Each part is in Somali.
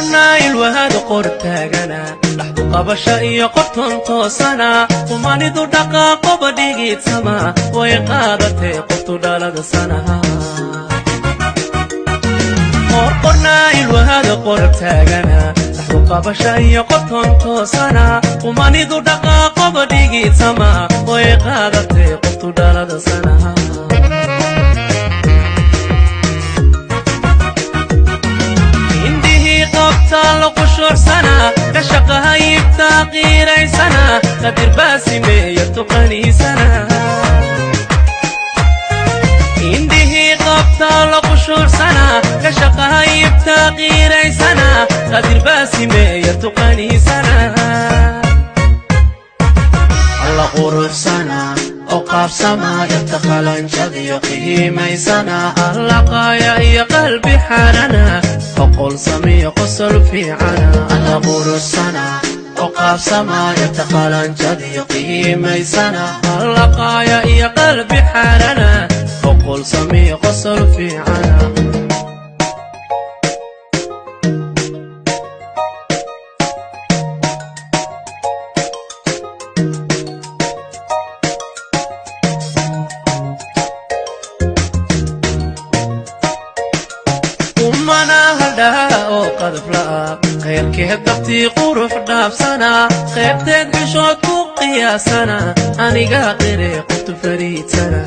Qorqornaa ilwahada qor taagana, dhaxdu qabasha iyo qofton toosana, qumanidu dhaqaaqoba dhigiidsama, way qaadatee qoftu dhalada sanaha. Qorqornaa ilwahada qor taagana, dhaxdu qabasha iyo qofton toosana, qumanidu dhaqaaqoba dhigiidsama, way qaadatee qoftu dhalada sanaha. Indhihii qabtaa la qushuucsana, ka shaqahayibtaa qiiraysana, qadir baasimeeya tuqaniisana. Indhihii qabtaa la qushuucsana, ka shaqahayibtaa qiiraysana, qadir baasimeeya tuqaniisana. Alla quruxsana oo qaabsama, yarta qalanjadiyo qiimaysana. Allaqaaya iyo qalbi xaarana, oqol samiyo qosol fiicana. Alla quruxsana oo qaabsama, yarta qalanjadiyo qiimaysana. Allaqaaya iyo qalbi xaarana, oqol samiyo qosol fiicana. Umana haldhaa oo qadafla'a, khayrkeed dabtii qurux dhaafsana, qaybteed xishood ku qiyaasana, anigaa qire qoftu fariidsana.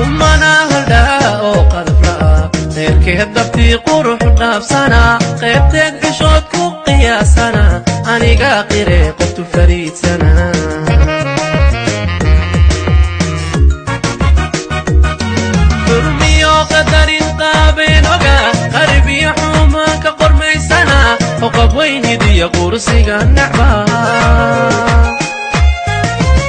Umana haldhaa oo qadafla'a, khayrkeed dabtii qurux dhaafsana, qaybteed xishood ku qiyaasana, anigaa qire qoftu fariidsana. Xurmiyo qadarin qaabeen oga, qaribiyo xumaanka qormaysana, oqab weynidiyo qursiga nacba.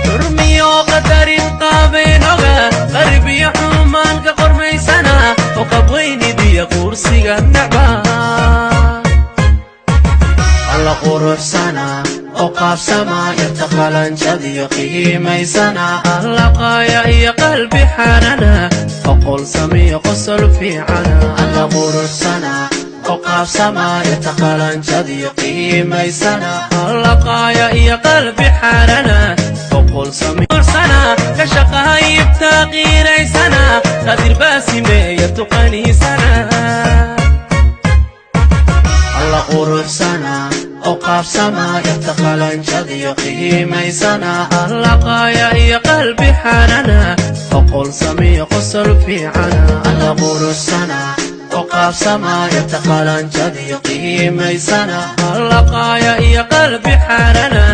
Xurmiyo qadarin qaabeen oga, qaribiyo xumaanka qormaysana, oqab weynidiyo qursiga nacba. Alla quruxsana oo qaabsama, yarta qalanjadiyo qiimaysana. Allaqaaya iyo qalbi xaarana, oqol samiyo qosol fiicana. Alla quruxsana oo qaabsama, yarta qalanjadiyo qiimaysana. Allaqaaya iyo qalbi xaarana, oqol samiyorsana, ka shaqahayibtaa qiiraysana, qadir baasimeeya tuqaniisana. Alla quruxsana oo qaabsama, yarta qalanjadiyo qiimaysana. Allaqaaya iyo qalbi xaarana, oqol samiyo qosol fiicana. Alla quruxsana oo qaabsama, yarta qalanjadiyo qiimaysana. Allaqaaya iyo qalbi xaarana,